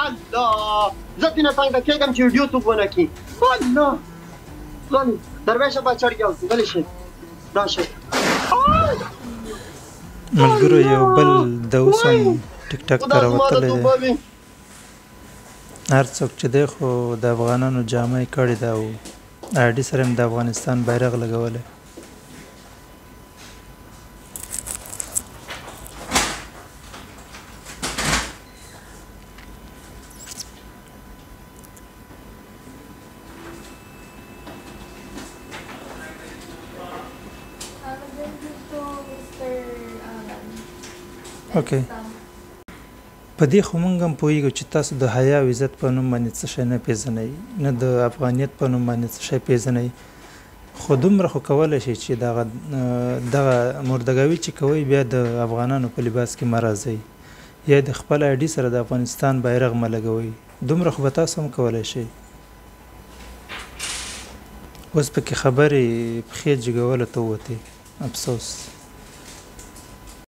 الله، زه ترې څنګه کېږم چې ویډیو څوک ونه کړي. الله، غلی درویشه به چړ گیا، غلی شي راشه. ملګرو، یو بل دوس هم ټیک ټاک ته راوتلی دی. هر څوک چې دی خو د افغانانو جامه یې کړې ده او آی ډي سره هم د افغانستان بیرغ لګولی. اوکې، په دې خو مونږ هم پوهیږو چې تاسو د حیا او عزت په نوم باندې څه شی نه پیژنئ، نه د افغانیت په نوم باندې څه شی پیژنئ، خو دومره خو کولی شئ چې دغه دغه مردګاوي چې کوئ، بیا د افغانانو په لباس کې مه راځئ یا د خپل آی ډي سره د افغانستان بیرغ مه لګوئ. دومره خو به تاسو هم کولی شئ. اوس پکې خبرې پښې جګولو ته ووتې، افسوس.